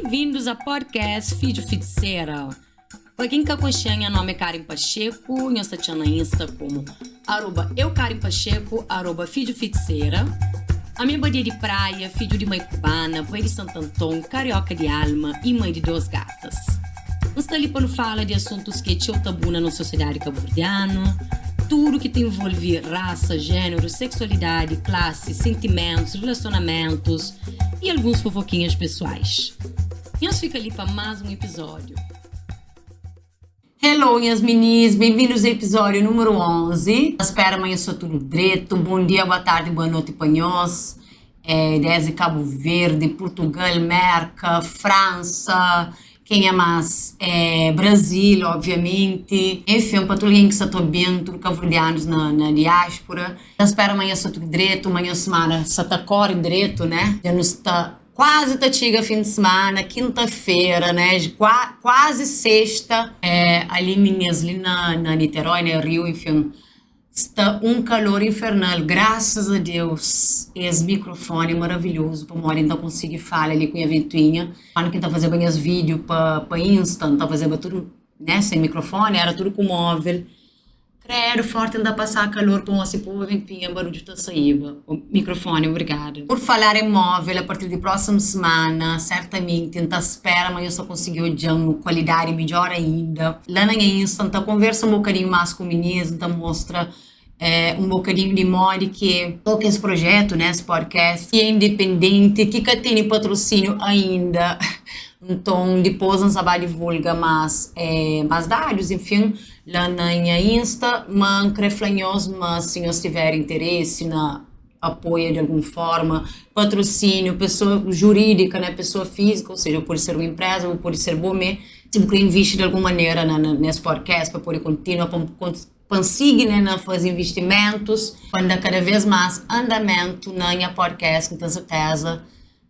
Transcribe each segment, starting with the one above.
Bem-vindos a podcast Fidju Fiticera. Pa quem ka conxe, nha nome é Karen Pacheco, nhos ta txan na Insta como arroba eu Karen Pacheco, arroba Fidju Fiticera. Ami é badia di praia, fidju di mãe cubana, pai di Santo Anton, carioca di alma e mãe di dos gatas. N sta li pa nu fala di asuntus ki é txeu tabu na nos sosiedadi kabuverdianu, tudu ki ta envolvi rasa, jéneru, seksualidadi, klasi, sentimentus, rilasionamentus i alguns fofokinhas pesoais. Nhos fika li pa más un epizódiu. Hello nhas minis, bem-vindos a episódio número 11. Ta spera ma nhos sta tudu dretu. Bom dia, boa tardi, boa noti pa nhos. É, desde Cabo Verde, Portugal, Merca, França, quem é mais? É, Brasil, obviamente. Enfim, pa tudu algen ki sta ta obi-m, tudu kabuverdianus na, na diáspora. Ta spera ma nhos sta tudu dretu, ma nhos semana sta ta kóre dretu, né? Dja nu sta kuazi ta txiga fin di semana, kinta-fera, né? Kua, kuazi sexta. É, ali minis, li na, na Niterói, na Rio, enfim. Sta um calor infernal, graças a Deus es microfone maravilhoso pamodi N ta consigui fala li ku nha ventoinha. Quando ki N ta fazeba nhas vídeo pa pa Insta, N ta fazeba tudo né sem microfone, era tudo ku móvel. Credo, forte N ta passá calor pamodi si poba ventoinha barudju ta saíba. Microfone, obrigada. Por falar em móvel, a partir di próximo semana, certamente N ta spera ma nhos ta consigui odja-m nu qualidade midjor ainda. La na nha Insta N ta konversa un bokadinhu más ku minis, N ta mostra un bokadinhu di modi ki toka es projetu, né, es podcast ki é independenti, ki ka tene patrosíniu ainda. Nton, dipôs N sa ba divulga más más dadus, enfin, la na nha Insta. Ma N krê fla nhos ma si nhos tiver interesi na apoia di algun forma, patrosíniu, pesoa jurídika, né, pesoa fízika, ou seja, pode ser un enpreza, ou pode ser bo mê. Si bu kre invisti di algun manera na nes podcast pa pode kontinua, pa pa N sigi né na faze investimentus, pa N da kada vez más andamentu na nha podcast, N ten serteza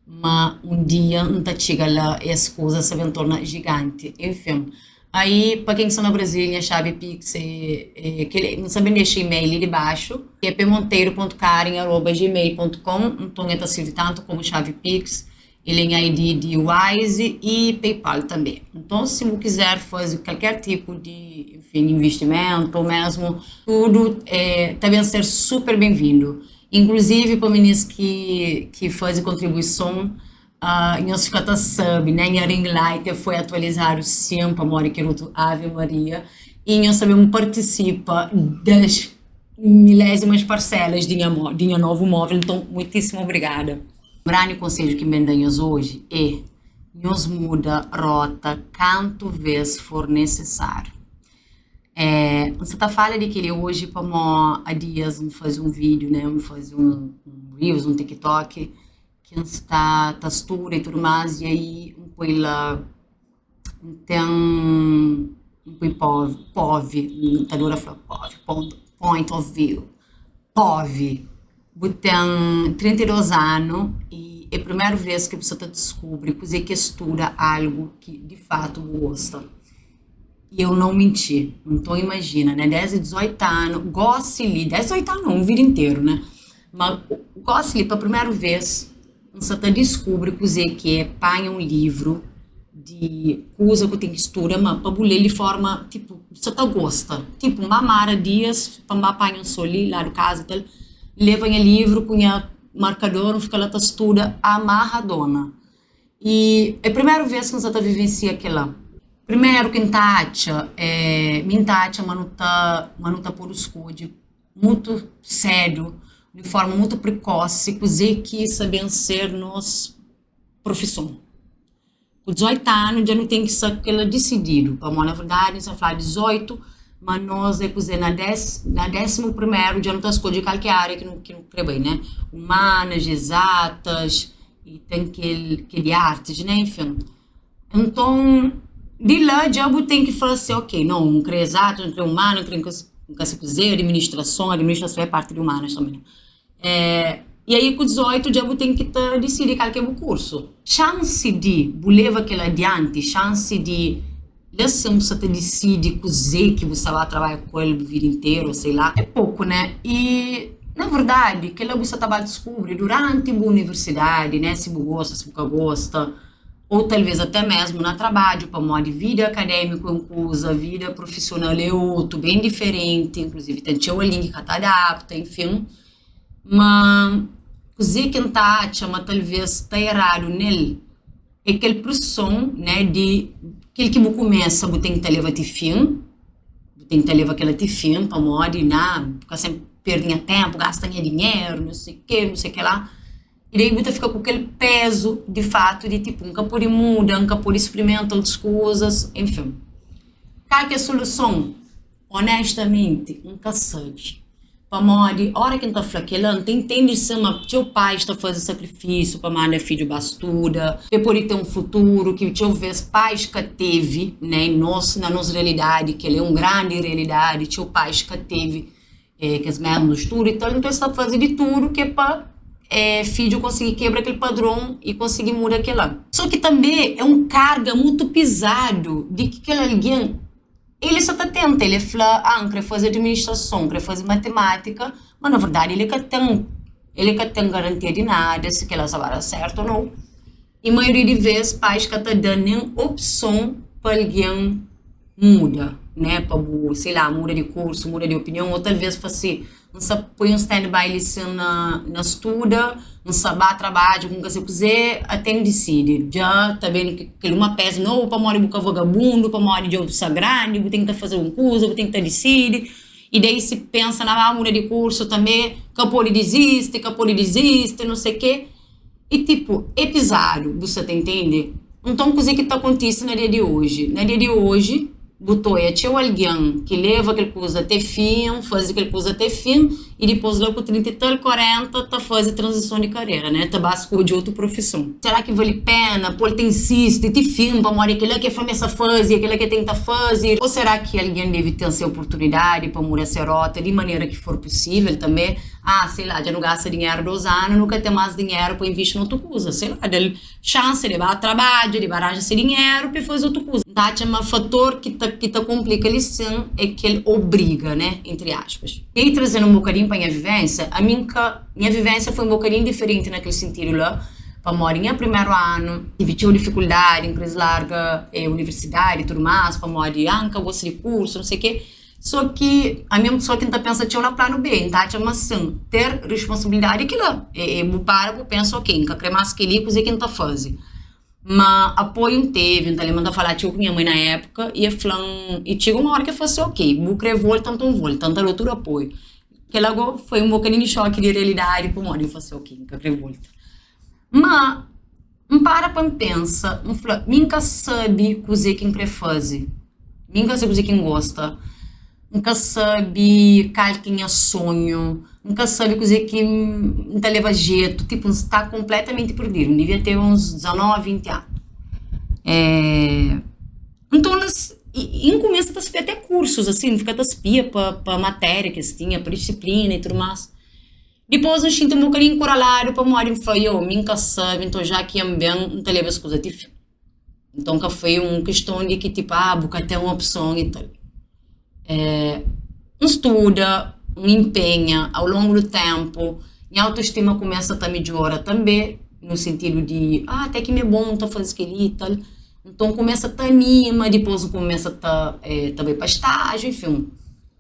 ma un dia N ta txiga la es kuza sa ben torna jiganti. Enfin, aí pa ken ki sta na Brasil nha xavi pix é é kel N sa ben dexa email li di baxu ki é pmonteiro pontu karen aroba gmail pontu com, nton el ta sirvi tantu komu xavi pix El é nha ID di Wise i PayPal tanbê. Nton, si bu kizer faze kalker tipu di, enfin, investimentu ô mésmu tudu, é ta ben ser super ben-vindu. Inkluzivi pa minis ki ki faze kontribuison, nhos fika ta sabe, né, nha ring light foi atualizadu sin, pamodi kel otu Ave Maria, i nhos ta ben partisipa das milésimas parselas di nha di nha novu móvel. Nton, muitísimu obrigada. Grandi konsedju ki N ben da nhos oji é, nhos muda rota kantu vês for nesesáriu. É, N sta ta fala di kel-li oji pamó a dias N faze un vídiu, né, N faze un Reels, un TikTok, ki N sta ta studa i tudu más, i aí N poi la, N ten, N poi pov, pov, N ta dura fla pov, ponto, point of view, pov. Bu ten 32 anu i é primeru vês ki bu sta ta diskubri kuzê ki é studa algu ki di fatu bu gosta. I eu não menti. Nton imajina, né, desdi 18 anu, gósi li, desdi 18 anu não, un vida interu, né? Ma gósi li pa primeru vês N sta ta diskubri kuzê ki é panha un livru di kuza ku ten ki studa, ma pa bu lê-l di forma tipu bu sta ta gosta. Tipu, N ba mara dias pa N ba panha un sol li ladu kaza i tal, N leba nha livru ku nha markador, N fika la ta studa amarradona. I é primeru vês ki N sta ta vivensia kel-la. Primeru ki N ta atxa, é mi N ta atxa ma nu ta ma nu ta pode skodje mutu sédu, di forma mutu prikosi kuzê ki sa ben ser nos profison. Ku 18 anu dja nu ten ki sta ku kel-la disididu, pamodi na verdadi nu sta fla 18, ma nos é kuzê na des na désimu primeru dja nu ta skodje kal ki é ária ki nu ki nu kre bai né, umanas, ezatas i ten kel kel di artis né, enfin. Nton di la dja bu ten ki fla si ok, no N kre ezatas, N kre umanas, N kre N ka si kuzê, administrason, administrason é parti di umanas tanbe né. É, e aí ku 18 dja bu ten ki ta disidi kal ki é bu kursu. Xansi di bu leva kel adianti, xansi di la sin bu sa ta disidi kuzê ki bu sa ba trabadja ku el bu vida interu, sei la, é poku, né? I na verdadi kel-la bu sa ta ba diskubri duranti bu universidadi, né? Si bu gosta, si bu ka gosta. Ou talvês até mésmu na trabadju, pamodi vida akadémiku é un kuza, vida profisional é otu, ben diferenti, inkluzivi ten txeu algen ki ka ta adapta, enfin. Ma kuzê ki N ta atxa ma talvês sta eradu nel é kel preson, né, di kel ki bu kumesa bu ten ki ta leba ti fin, bu ten ki ta leba kel-la ti fin pamodi na bu ka sen perde nha ténpu, gasta nha dinheru, nu sei ke, nu sei ke la. I daí bu ta fika ku kel pézu di fatu di tipu, N ka pode muda, N ka pode sprimenta otus kuzas, enfin. Kal ki é soluson? Onestamenti, N ka sabe. Pamodi óra ki N ta fla kel-la, N ta intende sin ma txeu pais ta faze sakrifisiu pa manda fidju ba studa, pa el pode ten un futuru ki txeu vês pais ka tevi, né? Nos, na nos realidadi, kel-la é un grandi realidadi, txeu pais ka tevi kes mésmu studu i tal, nton es ta faze di tudu ki é pa fidju konsigi kebra kel padron i konsigi muda kel-la. Sô ki tanbê é un karga mutu pizadu di ki kel algen el sa ta tenta, el fla, ah, N krê faze adiministrason, N krê faze matimátika, má na verdadi el ka ten, el ka ten garantia di nada si kel-la sa ba da sértu ô nau. I maioria di vês pais ka ta da nen opson pa algen muda, né? Pa bu, sei lá, muda di kursu, muda di opinion ô talvês fla si, N sta poi un stand by li sin na na studa, N sta ba trabadja ku N ka sai kuzê, até N disidi. Dja ta ben kel uma pézu nobu pamodi bu ka vagabundu, pamodi dja bu sta grandi, bu ten ki ta faze algun kuza, bu ten ki ta disidi. I daí si pensa na ba muda di kursu tanbê, ka pode dizisti, ka pode dizisti, no sei kê. I tipu, é pizadu, bu sa ta intende? Nton, kuzê ki ta kontise na dia di oji? Na dia di oji, bu ta oia txeu algen ki leva kel kuza te fin, faze kel kuza te fin, i dipôs la ku 30 i tal, 40, ta faze tranzison di karera, né? Ta ba skodje otu profison. Será ki vali péna pô-l ta insisti ti fin pamodi é kel-la ki el fla ma el sa faze, é kel-la ki el ten ki ta faze? Ô será ki algen debe ten se oportunidadi pa muda se róta di manera ki for pusível tanbê? Ah, sei lá, dja nu gasta dinheru dos anu, nu ka ten más dinheru pa invisti na otu kuza. Sei lá, da-l xansi di ba trabadja, di ba ranja se dinheru pa el faze otu kuza. N ta atxa ma fator ki ta ki ta konplika li sin é kel obriga, né, entri aspas. E trazendo un bokadinhu pa nha vivénsia, ami N ka, nha vivénsia foi un bokadinhu diferenti na kel sintidu la, pamodi nha primeru anu, tive txeu difikuldadi, N kris larga universidadi i tudu más, pamodi, ah, N ka gosta di kursu, nu sei ke. Sô ki ami é un pessoa ki N ta pensa txeu na planu B. N ta atxa ma sin, ter responsabilidadi é kila. É bu para bu pensa, ok, N ka kre más kel-li, kuzê ki N ta faze? Ma apoiu N tevi, N ta lenbra N ta fala txeu ku nha mãe na épuka i el fla-m, i txiga un óra ki el fla si, ok, bu kre volta, nton volta, N ta da-u tudu apoiu. Kel-la gó foi un bokadinhu di xoki di realidadi pamodi N fla si, ok, N ka kre volta. Ma N para pa N pensa, N fla, mi N ka sabe kuzê ki N krê faze, mi N ka sabe kuzê ki N gosta, N ka sabe kal ki é nha sonhu, N ka sabe kuzê ki N ta leba jetu, tipu N sta konpletamenti perdidu, N devia ter uns 19, 20 anu. Nton i N kumesa ta spia até kursus, asin, N fika ta spia pa matéria ki es tinha, pa disiplina i tudu más. Dipôs N xinti un bokadinhu nkoraladu pamodi N fla, Yo, mi N ka sabe, nton já ki N ben, N ta leba es kuza ti fin. Nton ka foi un kiston di ki tipu, ah, bu ka ten opson i tal. N studa, N inpenha, au longu di ténpu nha autostima kumesa ta midjora tanbê, nu sintidu di, ah, até ki mi é bon, N ta faze kel-li i tal. Nton N kumesa ta anima, dipôs N kumesa ta ta bai pa stájiu, enfin.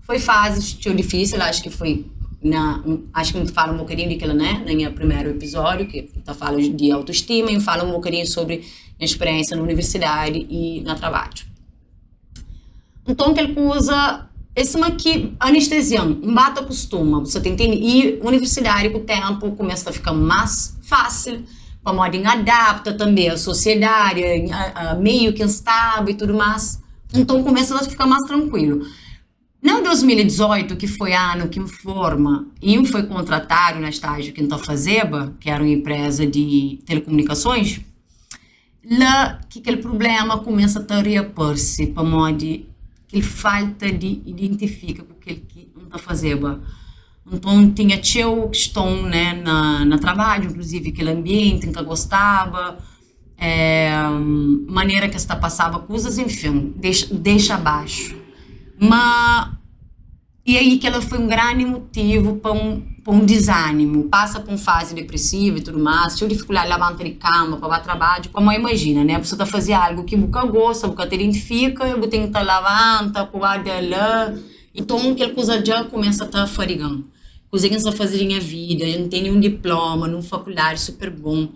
Foi fazis txeu difísil, acho ki foi na, acho ki N fala un bokadinhu di kila né, na nha primeru episódiu ki N ta fala di autostima i N fala un bokadinhu sobri nha speriénsia na universidadi i na trabadju. Nton kel kuza é sima ki anestezia-m, N ba ta kustuma, bu sa ta intende? I universidadi ku ténpu kumesa ta fika más fásil pamodi N adapta tanbê a sosiedadi, a meiu ki N staba i tudu más. Nton kumesa ta fika más trankuilu. Na 2018, ki foi anu ki N forma i N foi kontratadu na stájiu ki N ta fazeba, ki éra un inpréza di telekumunikasons, la ki kel prubléma kumesa ta reaparse pamodi kel falta di identifika ku kel ki N ta fazeba. Nton N tinha txeu kiston, né, na trabadju, inkluzivi kel anbienti N ka gostaba. Manera ki es ta pasaba kuzas, enfin, dexa abaxu. Ma, i aí kel-la foi un grandi motivu pa N. pa un dizanimu, pasa pa un fazi depresiva i tudu más, txeu difikuldadi labanta di kama pa ba trabadju, pamodi imajina né, bu sta ta faze algu ki bu ka gosta, bu ka ta identifika i bu ten ki ta labanta pa ba da la, nton kel kuza dja kumesa ta fadiga-m. Kuzê ki N sta faze di nha vida? N tene un diploma nun fakuldadi super bon,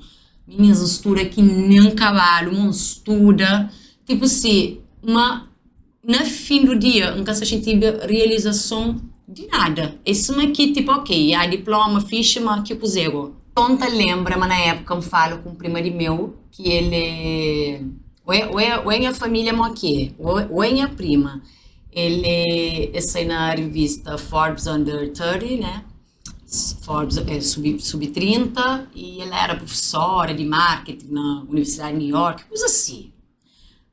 Mininas N studa ki nen kabalu, ma N studa, tipu si, ma Na fin du dia N ka sta xintiba realizason di nada. É sima ki tipo ok, ya diploma fixi ma ki kuzê go? Nton N ta lenbra ma na épuka N fala ku un prima di meu ki el é o é o é o é nha família mo ki é o é nha prima. El é el sai na revista Forbes Under 30 né, Forbes é sub sub 30 y el éra prufesóra di marketing na Universidadi di New York, kuza si.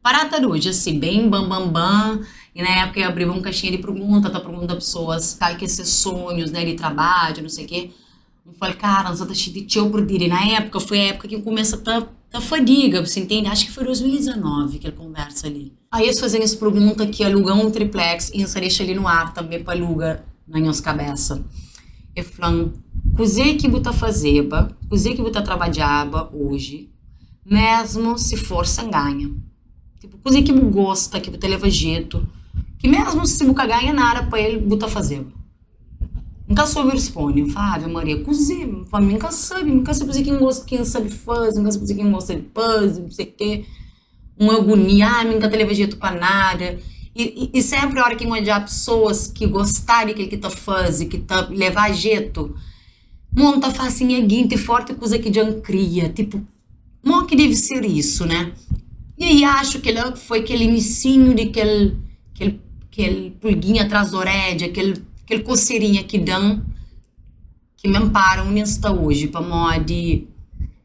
Pará ta dodja si bem bam bam bam e na época eu abriba um caixinha de pergunta ta pergunta pessoas kal ki é ses sonhos né di trabadju não sei quê N fal cara N sa ta xinti txeu perdida e na época foi época ki N kumesa ta ta fadiga bu sa intende acho ki foi 2019 kel conversa li. Aí es fazen es pergunta ki aluga um triplex e N sa dexa li no ar tambe pa aluga na nhos cabeça e flan kuzê ki bu ta fazeba kuzê ki bu ta trabadjaba oji Mésmu si for sen ganha. Tipu, kuzê ki bu gosta, ki bu ta leva jetu, ki mésmu si bu ka ganha nada pa el, bu ta fazeba. N ka sobe responde. N fla, Ave Maria, kuzê? N fla, mi N ka sabe, mi N ka sabe kuzê ki N gosta, ki N sabe faze, N ka sabe kuzê ki N gosta di faze, n sei kê. Un agonia, ah, mi N ka ta leva jetu pa nada. I, i sénpri óra ki N odja pesoas ki gosta di kel ki ta faze, ki ta leva jetu, Mo N ta fase nha ginti forti kuza ki dja N kria, tipu, mo ki debe ser isu, né? E aí axu kel-la foi kel inisinhu di kel, kel, kel pulguinha atrás di oredja, kel, kel koserinha ki da-m ki mi N para undi N sta oji, pamodi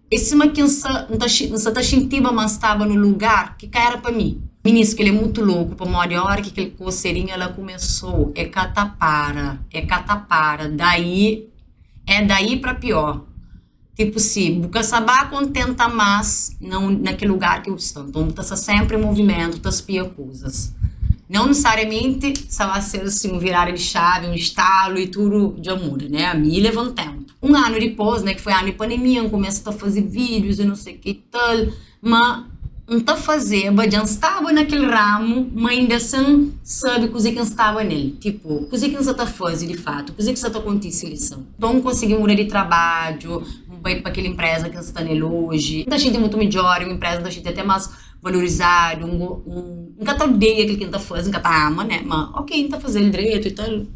é sima ki N sta, N ta N sta ta xintiba ma N staba nun lugar ki ka éra pa mi. Minis, kel-li é mutu loku, pamodi óra ki kel koserinha la kumesou, é ka ta para, é ka ta para, daí, é daí pra pior. Tipu si, bu ka sa ba kontenta más na un, na kel lugar ki bu sta. Nton, bu ta sta sénpri en movimentu, ta spia kuzas. Nau nisisariamenti sa ba ser si un virada di xavi, un stalu i tudu dja muda, né? Ami leva un ténpu. Un anu dipôs, né, ki foi anu di pandemia, N kumesa ta faze vídius i não sei ke tal, ma N ta fazeba, dja N staba na kel ramu, ma inda sen sabe kuzê ki N staba nel. Tipu, kuzê ki N sa ta faze di fatu, kuzê ki sa ta kontise li sin. Nton, N konsigi muda di trabadju, N bai pa kel inpreza ki N sta nel oji. N ta xinti mutu midjór, un inpreza N ta xinti até más valorizadu, N ka ta odeia kel ki N ta faze, N ka ta ama, né, ma ok, N ta faze-l dretu i tal.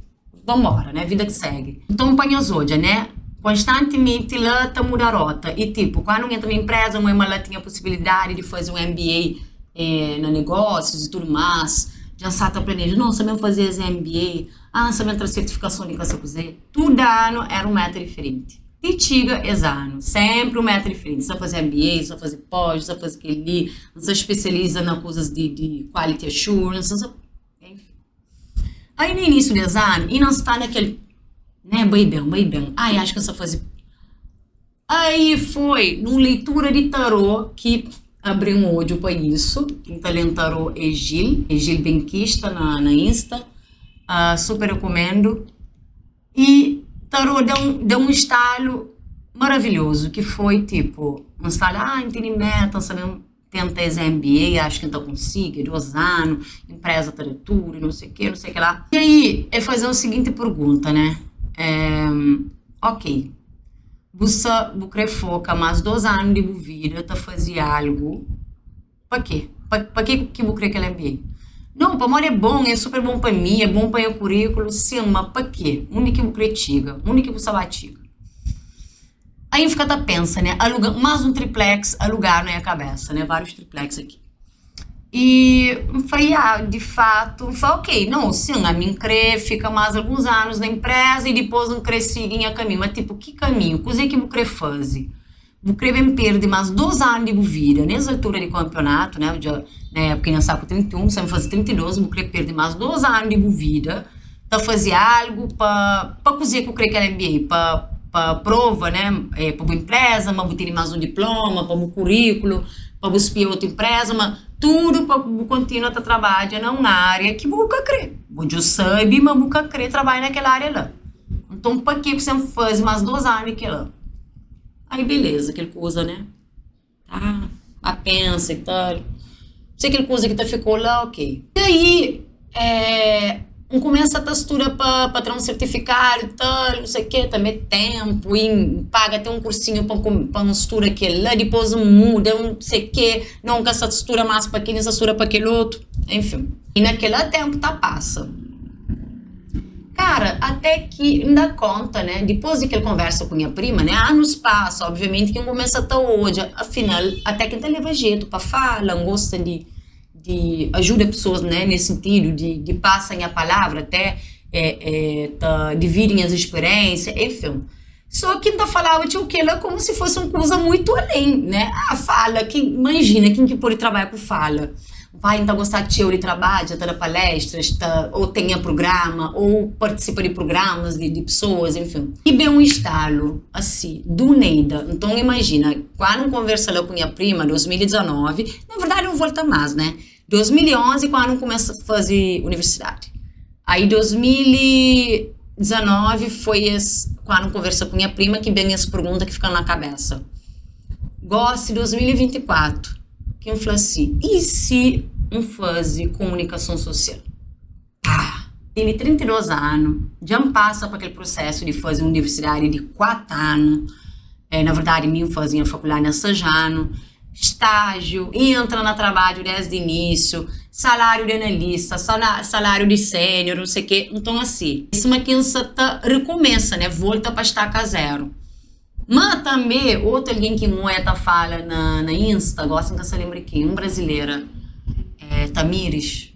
Vambora, né? Vida ki segue. Nton pa nhos odja, né? Konstantimenti la ta muda rota. I tipu, kandu N entra na inpreza, N oia ma la tinha posibilidadi di faze un MBA eh, na negósius i tudu más. Dja N sa ta planeja, non, N sa ben faze es MBA, ah, N sa ben tra sertifikason di ka sa kuzê. Tudu anu éra un méta diferenti. Ti txiga es anu, sénpri un méta diferenti. N sa faze MBA, N sa faze pós, N sa faze kel-li, N sa spesializa na kuzas di di quality assurance, N sa. Enfin. Aí no início des anu, e não sta naquele, né, bai ben, bai ben. Ai, acho que eu só fazer. Aí foi numa leitura de tarô que abri um olho para isso. Então, lendo tarô é Gil, é Gil Benquista na, na Insta. Super recomendo. E tarô da um estalo maravilhoso, que foi tipo, um estalo, ah, entendi meta, sabe, tenta es MBA, acho ki N ta konsigi, 2 anu, inpreza ta da tudu, não sei ke, não sei ke lá. E aí, el faze-m siginti pergunta, né, ok, bu sa, bu kre foka más 2 anu di bu vida ta faze algu, pa ke? Pa ke ki bu kre kel MBA? Não, pamodi é bon, é super bon pa mi, é bon pa nha kuríkulu, sin, ma pa ke? Undi ki bu kre txiga? Undi ki bu sa ba txiga? Aí N fika ta pensa, né, aluga más un triplex alugadu na nha kabésa, né, várius triplex aki. E N fla, ya, di fatu, N fla, ok, nau, sin, ami N krê fika más alguns anus na inpreza i dipôs N krê sigi nha kaminhu. Má tipu, ki kaminhu? Kuzê ki bu krê faze? Bu krê ben perde más dôs anu di bu vida nes altura di kanpionatu, né, dja na épuka inda N staba ku 31, sa N faze 32, bu krê perde más dôs anu di bu vida ta faze algu pa pa kuzê ku krê kel MBA? Pa pa prova né pa bu inpreza ma bu tene más un diploma pa bu kuríkulu pa bu spia otu inpreza ma tudu pa bu kontinua ta trabadja na un ária ki bu ka krê bu dja sabe ma bu ka krê trabadja na kel ária la. Nton pa ke ku sen faze más 2 anu di kela? Aí beleza, kel kuza né? Tá, ba pensa e tal. Se kel kuza ki ta ficou la, ok. E aí, é, N kumesa ta studa pa pa tra un sertifikadu e tal, não sei o quê, tanbe tenpu i N paga até un kursinhu pa N pa N studa kel-la, dipôs N muda, N sei ke, nau N ka sa studa más pa kel-li, N sa studa pa kel otu, enfin. I na kel-la tenpu ta pasa. Kara, até ki N da konta, né, dipôs di kel konversa ku nha prima, né, anus pasa, obviamenti ki N kumesa ta odja, afinal, até ki N ta leba jetu pa fala, N gosta di di ajuda pesoas, né, nes sentidu di di pasa nha palavra até eh eh ta dividi nhas speriénsia, enfin. Só ki N ta falaba txeu kela komu si fosi un kuza muitu alén, né, ah fala ki imajina ken ki pode trabadja ku fala, pai N ta gosta txeu di trabadja, ta da palestras, ta ô ten nha prugrama ô partisipa di prugramas di di pesoas, enfin. I ben un estalu asi, du Neida, nton imajina kandu N konversa la ku nha prima 2019, Na verdadi un volta más, né? 2011 kuandu N kumesa faze universidadi. Aí 2019 foi es kuandu N konversa ku nha prima ki ben es pergunta ki fika-m na kabésa. Gósi 2024 ki N fla si, i si N faze komunikason sosial? Pá! Tene 32 anu, dja N pasa pa kel prusésu di faze universidadi di 4 anu. Na verdadi mi N faze nha fakuldadi na 6 anu, stájiu, entra na trabadju désdi inísiu, saláriu di analista, saláriu di sénior, nuse ke. Nton asi, sima ki N sa ta rikumesa, né, volta pa staka zéru. Má tanbe, otu algen ki N oia ta fala na Insta, gósi N ka sa lenbra ken, un brazilera, Tamires.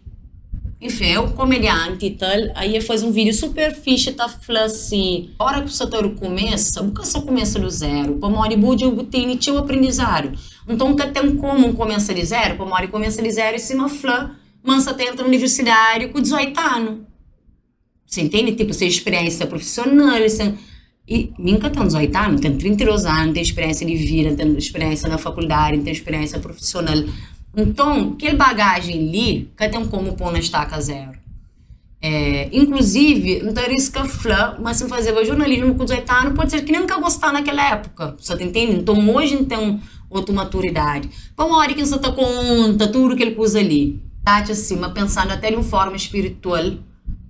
Enfin, é un komedianti i tal, aí el faze un vídiu super fixi ta fla si, óra ki bu sta ta rekumesa, bu ka sta kumesa du zeru, pamodi bo dja bu tene txeu aprendizadu. Nton ka ten komu N kumesa di zeru, pamodi kumesa di zeru é sima fla ma N sta ta entra universidadi ku 18 anu. Você entende? Tipo, sem experiência profissional, sem... E mi N ka ten 18 anu, N ten 32 anu, N ten experiência di vida, N ten experiência na faculdade, N ten experiência profissional. Nton, kel bagajen li ka ten komu pô na staka zeru. Eh, inkluzivi, N ta riska fla ma si N fazeba jornalismu ku 18 anu, pode ser ki nen N ka gosta na kel épuka, sa ta intende? Nton, oji N ten otu maturidadi. Pamodi ki N sa ta konta tudu kel kuza li? Ta atxa si ma pensandu até di un forma spiritual,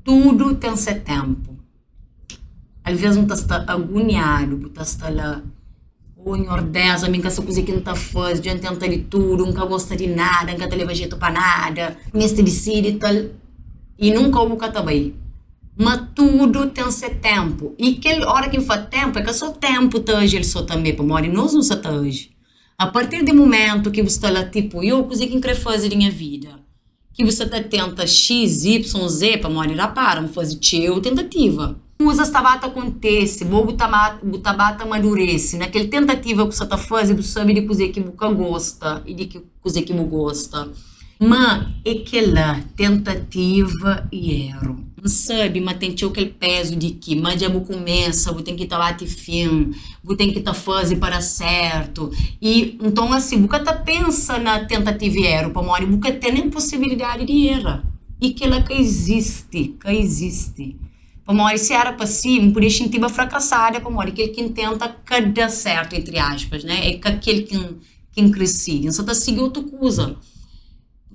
Tudu ten se ténpu. Alvês nu ta sta agoniadu, bu ta sta la, Oh Nhordés, ami N ka sabe kuzê ki N ta faze, dja N tenta di tudu, N ka gosta di nada, N ka ta leba jetu pa nada. Meste disidi tal i nunka bu ka ta bai. Ma tudu ten se ténpu. I kel óra ki N fla ténpu, é ka sô ténpu ta aji el sô tanbê, pamodi nos nu sta ta aji. Apartir di mumentu ki bu sta la tipu, Yo, kuzê ki N krê faze di nha vida? Ki bu sa ta tenta xis, ípsilon, zê, pamodi rapara, N faze txeu tentativa. Kuzas ta ba ta kontese, bo bu ta ba bu ta ba ta madurese. Na kel tentativa ku sa ta faze, bu sabe di kuzê ki bu ka gosta i di ki kuzê ki bu gosta. Má é kel-la, tentativa i éru. N sabe ma ten txeu kel pézu di ki ma dja bu kumesa, bu ten ki ta ba ti fin, bu ten ki ta faze pa da sértu. I nton asi, bu ka ta pensa na tentativa i éru pamodi bu ka ten nen posibilidadi di era. I kel-la ka izisti, ka izisti. Pamodi si éra pa si, N podia xintiba frakasada pamodi kel ki N tenta ka da sértu, entri aspas, né? É ka kel ki N ki N kre sigi. N sa ta sigi otu kuza.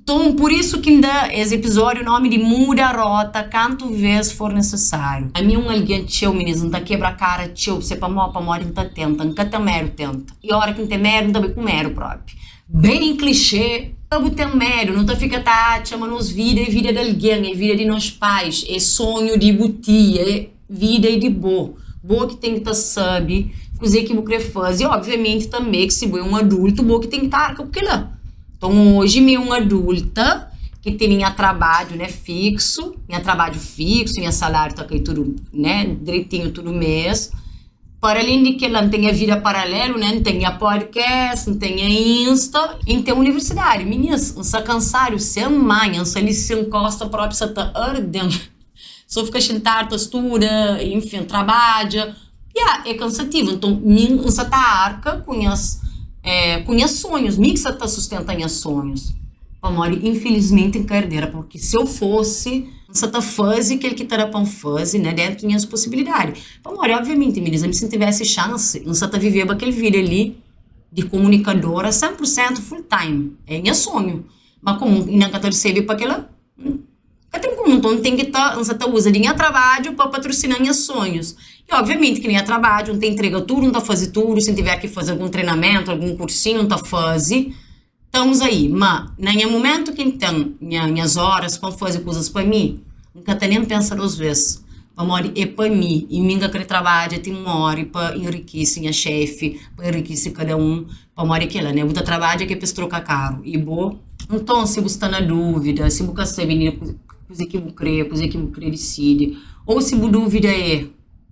Nton, pur isu ki N da es epizódiu nómi di Muda Róta Kantu Vês For Nesesáriu. Ami é un algen txeu, minis, N ta kebra kara txeu, se pamó, pamodi N ta tenta, N ka ten medu tenta. I óra ki N ten medu, N ta bai ku medu própi. Bem klixê! Ka bu ten medu, nu ta fika ta atxa ma nos vida é vida di algen, é vida di nos pais, é sonhu di bu tia, é vida é di bo. Bo ki ten ki ta sabe kuzê ki bu krê faze. I obviamenti tanbê ki si bo é un adultu, bo ki ten ki ta arka ku kel-la. Nton oji mi é un adulta ki tene nha trabadju né fixu, nha trabadju fixu, nha saláriu ta kai tudu né direitinhu tudu mês. Para alén di kel-la N ten nha vida paralelu né, N ten nha podcast, N ten nha Insta i N ten universidadi. Minis, N sta kansadu sen manha, N sta li sen kosta propi sa ta arde-m. So fika xintadu ta studa, enfin, trabadja. Ya, é kansativu. Nton, mi N sa ta arka ku nhas, ku nhas sonhus. Mi ki sa ta sustenta nhas sonhus. Pamodi, infilismenti, N ka erdera. Purki si eu fosi. N sa ta faze kel ki ta da pa N faze, né, dentu di nhas posibilidadi. Pamodi, obviamenti, minis, ami si N tivesi xansi, N sa ta viveba kel vida li di komunikadora 100 pur sentu full time. É nha sonhu. Ma komu N inda N ka ta resebe pa kila, N ka ten komu. Nton, N ten ki ta, N sa ta uza di nha trabadju pa patrosina nhas sonhus. I obviamenti ki na nha trabadju N ta intrega tudu, N ta faze tudu. Si N tiver ki faze algun trenamentu, algun kursinhu, N ta faze. Estamos aí, ma na nha momentu ki N ten nha nhas óras pa N faze kuzas pa mi, N ka ta nen pensa dos vês, pamodi é pa mi i mi N ka krê trabadja ti N móre pa enrikise nha xéfi, pa enrikise kada un, pamodi kela, né? Bu ta trabadja ki é pa es troka karu i bo. Nton, si bu sta na dúvida, si bu ka sabe inda kuzê ki bu krê, kuzê ki bu krê disidi, ô si bu dúvida é,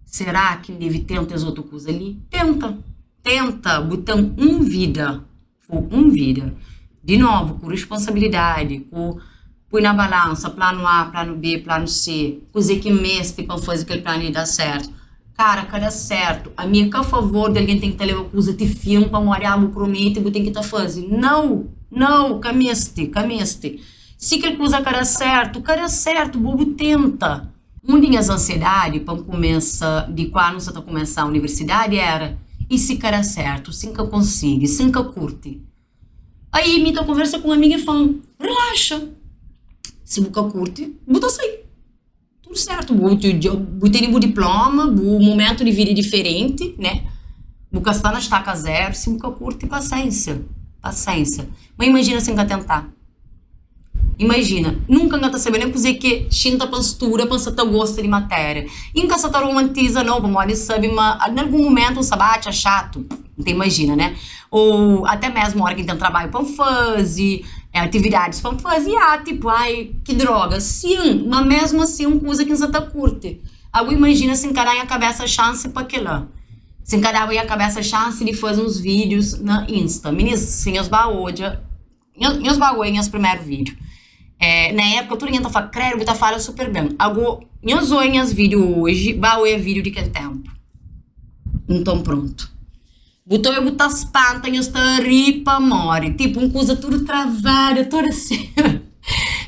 será ki N debe tenta es otu kuza li? Tenta! Tenta! Bu ten un vida. Ku un vida. Di novu, ku responsabilidadi, ku pui na balansa planu A, planu B, planu C, kuzê ki N meste pa N faze kel planu li da sértu. Kara, ka da sértu. Ami é ka favor di algen ten ki ta leba kuza ti fin pamodi, ah, bu promete, bu ten ki ta faze. Nau! Nau! Ka meste, ka meste. Si kel kuza ka da sértu, ka da sértu, bo bu tenta. Un di nhas ansiedadi pa N kumesa di kuandu N sa ta kumesa universidadi éra, i si ka da sértu, si N ka konsigi, si N ka kurti? Aí mi ta konversa ku un amiga i fla-m, Relaxa, si bu ka kurti, bu ta sai. Tudu sértu, bu bu tene bu diploma, bu mumentu di vida é diferenti, né? Bu ka sta na staka zéru, si bu ka kurti, pasiénsia, pasiénsia. Má imajina si N ka tenta? Imajina, nunka N ka ta sabe nen kuzê ki é xinta pa N studa, pa N sa ta gosta di matéria. I N ka sa ta romantiza nau, pamodi N sabe ma na algun mumentu N sa ba atxa xatu, N ta imajina, né? Ô até mésmu óra ki N ten trabadju pa N faze, atividadis pa N faze, i ah, tipu, ai, ki droga. Sin, ma mésmu asin un kuza ki N sa ta kurti. Agu imajina si N ka da nha kabésa xansi pa kel-la. Si N ka daba nha kabésa xansi di faze uns vídius na Insta. Minis, si nhos ba odja. Nhos ba oia nhas primeru vídiu. É, na époka tudu algen ta fla, Credo, bu ta fala super ben. Ago, nhos oia nhas vídiu oji, ba oia vídiu di kel ténpu. Nton prontu. Bu ta oia bu ta spanta, nhos ta ri pa móre. Tipu un kuza tudu travadu, tudu asi.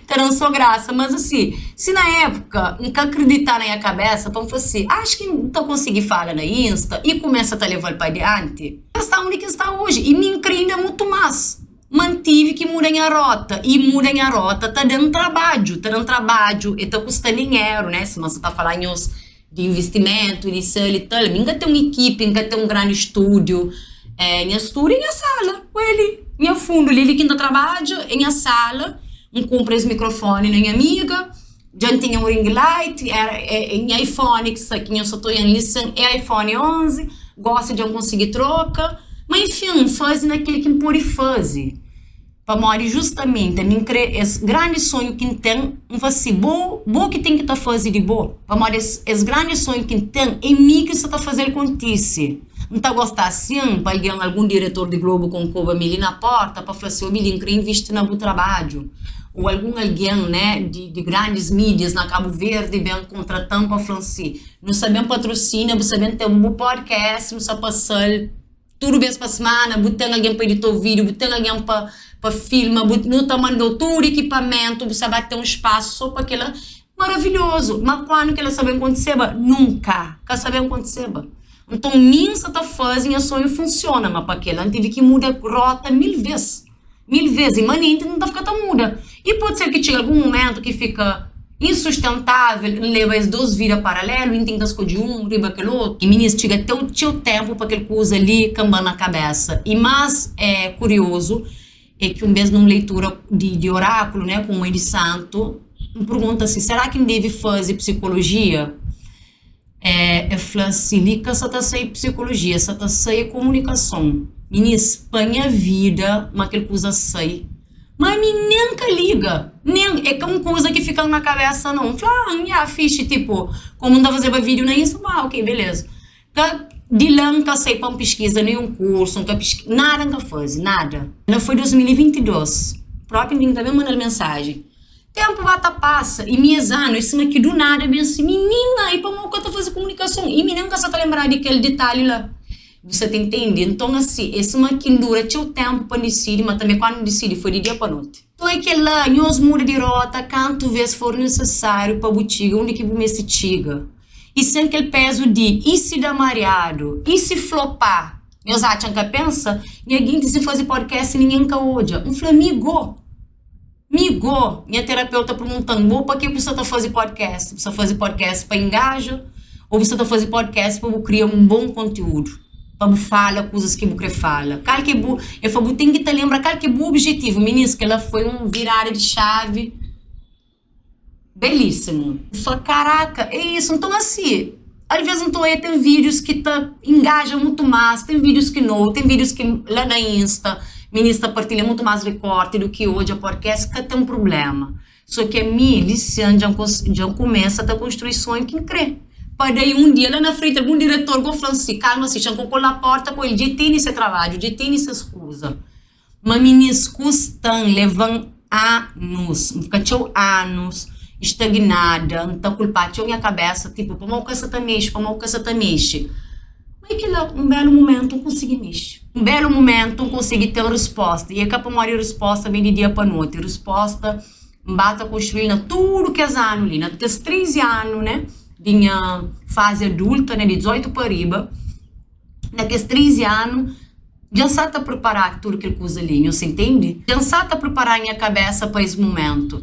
Ta da-m so grasa. Mas asi, si na époka N ka kridita na nha kabésa pa N fla si, acho ki N ta konsigi fala na Insta i kumesa ta leva-l pa dianti. N sta undi ki N sta oji i mi N kre inda mutu más. Ma N tive ki muda nha róta i muda nha róta ta da-m trabadju, ta da-m trabadju, e ta kusta dinheru, né? Sima N sa ta fala nhos di investimentu, di sel i tal, mi N ka ten un ekipi, N ka ten un grandi stúdiu. Nha stúdiu é nha sala, ku el nha fundu li, li ki N ta trabadja é nha sala. N kunpra es mikrofoni na nha amiga. Dja N tinha un ring light, era nha iPhone ki sta ki nha sa ta oian li sen é iPhone 11, gosi dja N konsigi troka. Ma enfin, N faze na kel ki N pode faze. Pamodi justamenti ami N kre es grandi sonhu ki N ten, N fla si, bo, bo ki ten ki ta faze di bo. Pamodi es es grandi sonhu ki N ten, é mi ki sa ta faze-l kontise. N ta gosta sin pa algen, algun diretor di Globo konkoba mi li na porta pa fla si, obi li, N kre invisti na bu trabadju. Ou algun algen, né, di di grandis mídias na Kabu Verdi ben kontrata-m pa fla-m si, nu sa ben patrosina, bu sa ben ten bu podcast, nu sa pasa-l tudu bês pa simana, bu ten algen pa edita-u vídiu, bu ten algen pa pa filma, bu nu ta manda-u tudu ekipamentu, bu sa ba ten un spasu sô pa kel-la. Maravilhozu! Má kandu kel-la sa ben kontiseba? Nunka! Ka sa ben kontiseba. Nton, mi N sa ta faze nha sonhu funsiona, má pa kel-la N tevi ki muda róta mil vês. Mil vês. I manenti N ta fika ta muda. I pode ser ki txiga algun momentu ki fika insustentável N leba es dôs vida paralélu i N ten ki ta skodje un riba kel otu. I minis, txiga teu txeu ténpu pa kel kuza li kanba-m na kabésa. I más é kuriozu É ki un bês nun leitura di orákulu, né, ku un mãe di santu, N pergunta si, será ki N debe faze psikolojia? El fla si, li ka sa ta sai psikolojia, sa ta sai komunikason. Minis, pa nha vida ma kel kuza sai. Ma mi nen ka liga, nen, é ka un kuza ki fika-m na kabésa nau. N fla, ah, nha, fixi, tipo, komu N ta fazeba vídiu na Insta, N fla, ah, ok, beleza. Ka di la N ka sai pa N piskiza nenhun kursu, N ka piskiza, nada N ka faze, nada. La foi 2022, propi N ta ben manda-l mensajen. Tenpu ba ta pasa y mi es anu é sima ki du nada ben si, minina y pamodi ku ka ta faze komunikason? Y mi nen N ka sa ta lenbra di kel ditalhi la. Bu sa ta intende? Nton asi, é sima ki N dura txeu tenpu pa N disidi, ma tanbe kandu N disidi foi di dia pa noti. Nton é kel-la, nhos muda di róta kantu vês for nisisáriu pa bu txiga undi ki bu meste txiga. I sen kel pézu di i si da mariadu, i si flopá. Nhos atxa N ka pensa? Nha ginti si faze podcast ningen ka odja. N fla mi gó! Mi gó! Nha terapeuta pergunta-m, bo pa ke bu sta ta faze podcast? Bu sta faze podcast pa ingaja ô bu sta ta faze podcast pa bu kria un bon konteúdu? Pa bu fala kuzas ki bu kre fala? Kal ki é bu. El fla, bu ten ki ta lenbra kal ki é bu objetivu. Minis, kel-la foi un virada di xavi. Belíssimo. N fla, karaka, é isu. Nton asi, alvês N ta oia ten vídius ki ta ingaja mutu más, ten vídius ki no, ten vídius ki la na Insta minis ta partilha mutu más rikórti du ki odja podcast, ka ten prubléma. Sô ki ami, Lisian, dja N dja N kumesa ta konstrui sonhu ki N krê. Pa daí un dia la na frenti algun diretor go fla-m si, kalma si, xa N konko la pórta ku el, dja e tene se trabadju, dja e tene ses kuza. Ma minis kusta-m leva-m anus, N fika txeu anus estagnada, N ta kulpa txeu nha kabésa, tipu, pamodi ku ka sa ta mexe, pamodi ku ka sa ta mexe. Ma é kila, un belu mumentu N konsigi mexe. Un belu mumentu N konsigi ten respósta, i é ka pamodi respósta ben di dia pa noti, respósta N ba ta konstrui-l na tudu kes anu li, na kes 13 anu, né, di nha fazi adulta, né, di 18 pa riba. Na kes 13 anu, dja N sa ta pripara tudu kel kuza li, nhos intende? Dja N sa ta pripara nha kabésa pa es mumentu.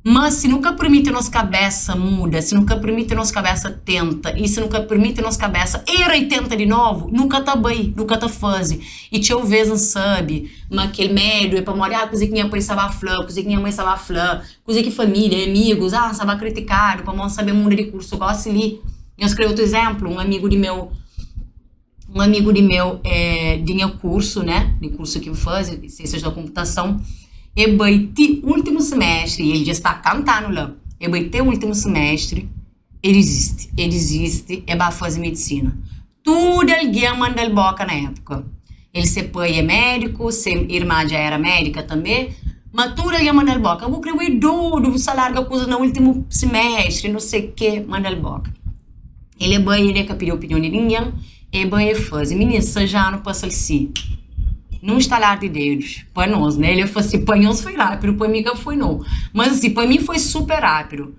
Má si nu ka permiti nos kabésa muda, si nu ka permiti nos kabésa tenta i si nu ka permiti nos kabésa era i tenta di novu, nu ka ta bai, nu ka ta faze. I txeu vês N sabe ma kel medu é pamodi, ah, kuzê ki nha pai sta ba fla, kuzê ki nha mãe sta ba fla, kuzê ki família, amigus, ah, N sta ba kritikadu pamodi N sta ben muda di kursu gósi li. Nhos krê otu izénplu? Un amigu di meu, un amigu di meu é di nha kursu, né, di kursu ki N faze, Siênsias da Konputason, e bai ti últimu siméstri, i el dja sta kantanu la, e bai te últimu siméstri, e dizisti, e dizisti, e ba faze medisina. Tudu algen manda-l bóka na épuka. El se pai é médiku, se irma dja éra médika tanbê, ma tudu algen manda-l bóka, Bu krê bu é dodu, bu sta larga kuza na últimu siméstri, no se kê, manda-l bóka. El é bai, el é ka pidi opinion di ningen, el bai el faze. Mininu, Sajanu pasa-l si, num estalar di dedus, pa nos, né? El fla si, pa nhos foi rápidu, pa mi ka foi nau. Mas asi, pa mi foi super rápidu.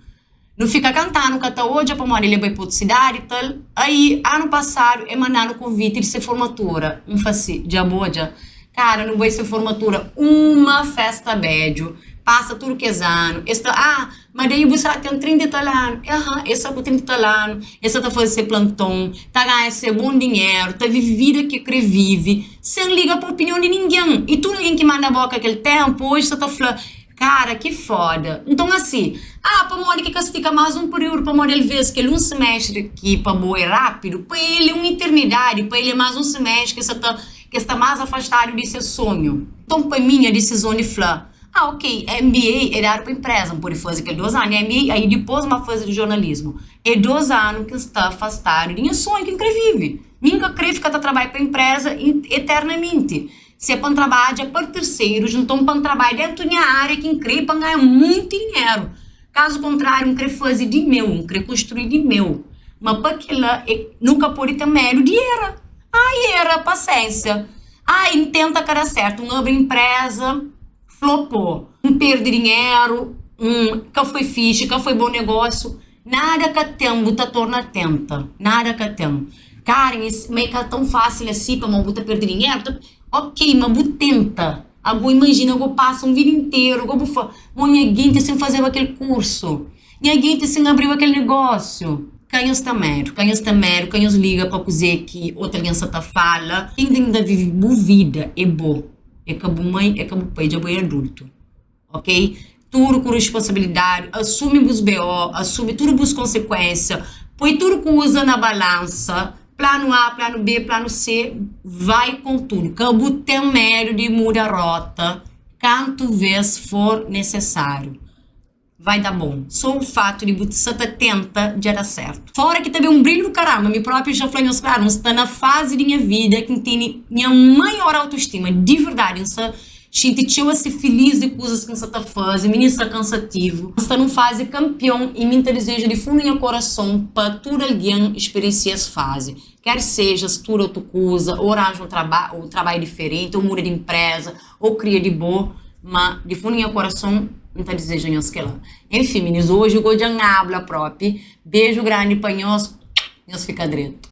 Nu fika kantanu ka ta odja pamodi el e bai pa otu sidadi i tal. Ai, anu pasadu e mandanu konviti di se formatura. N fla si, dja bu odja? Kara, nu bai se formatura, uma festa bedju. Pasa tudu kes anu, es ta, ah, ma daí bu sa ten 30 i tal anu. Aha, e sta ku 30 i tal anu, e sta ta faze se planton, ta ganha se bon dinheru, ta vive vida ki e kre vive, sen liga pa opinion di ningen. I tudu algen ki manda boka kel tenpu, oji sta ta fla, Kara, ki foda! Nton asi, ah, pamodi ki ka stika más un períodu? Pamodi alvês kel un semestri ki pa bo é rápidu, pa el é un eternidadi, pa el é más un semestri ki sa ta, ki sta más afastadu di se sonhu. Nton pa mi, nha disizon di fla, ah, ok, MBA é dadu pa inpresa, N pode faze kel dôs anu di MBA, aí dipôs N ba faze di jornalismu. É dôs anu ki N sta afastadu di nha sonhu ki N krê vive. Mi N ka krê fika ta trabadja pa inpresa eternamenti. Si é pa N trabadja pa terserus, nton pa N trabadja dentu nha ária ki N krê pa N ganha monti dinheru. Kazu kontráriu, N krê faze di meu, N krê konstrui di meu. Ma pa kila, é nu ka pode ten medu di era. Ai, era, pasiénsia. Ai, N tenta ka da sértu, N abri inpréza, flopou, N perde dinheru, N ka foi fixi, ka foi bon negósiu. Nada ka ten, bu ta torna tenta. Nada ka ten. Karen, ma é ka tão fásil asi pamodi bu ta perde dinheru. Ta... Ok, ma bu tenta. Ago imajina go pasa un vida interu, go bu fla, mo nha genti si N fazeba kel kursu, nha genti si N abriba kel negósiu. Ka nhos ten medu, ka nhos ten medu, ka nhos liga pa kuzê ki otu algen sa ta fala. Ken ki ta vive bu vida é bo, é ka bu mãe, é ka bu pai, dja bo é adultu. Ok? Tudu ku responsabilidadi, asumi bus BO, asumi tudu bus konsekuensia, poi tudu kuza na balansa, planu A, planu B, planu C, vai com tudu. Ka bu ten medu di muda rota kantu vês for nesesáriu. Vai da bon. Sô u fatu di bu sa ta tenta dja da sértu. Fora ki ta ben un brilhu du karamba, mi própi dja fla nhos klaru, N sta na fazi di nha vida ki N tene nha maior autostima, di verdadi, N sta Xinti txeu asi filis di kuzas ki N sta ta faze, mi nin sta kansativu. N sta nun fazi kanpion i mi N ta dizeja di fundu nha korason pa tudu algen spiriensia es fazi, ker seja studa otu kuza, ô ranja un traba un trabadju diferenti, ô muda di inpreza, ô kria di bo. Ma di fundu nha korason N ta dizeja nhos kela. Enfin, minis, oji go dja N abla propi. Beju grandi pa nhos, nhos fika dretu.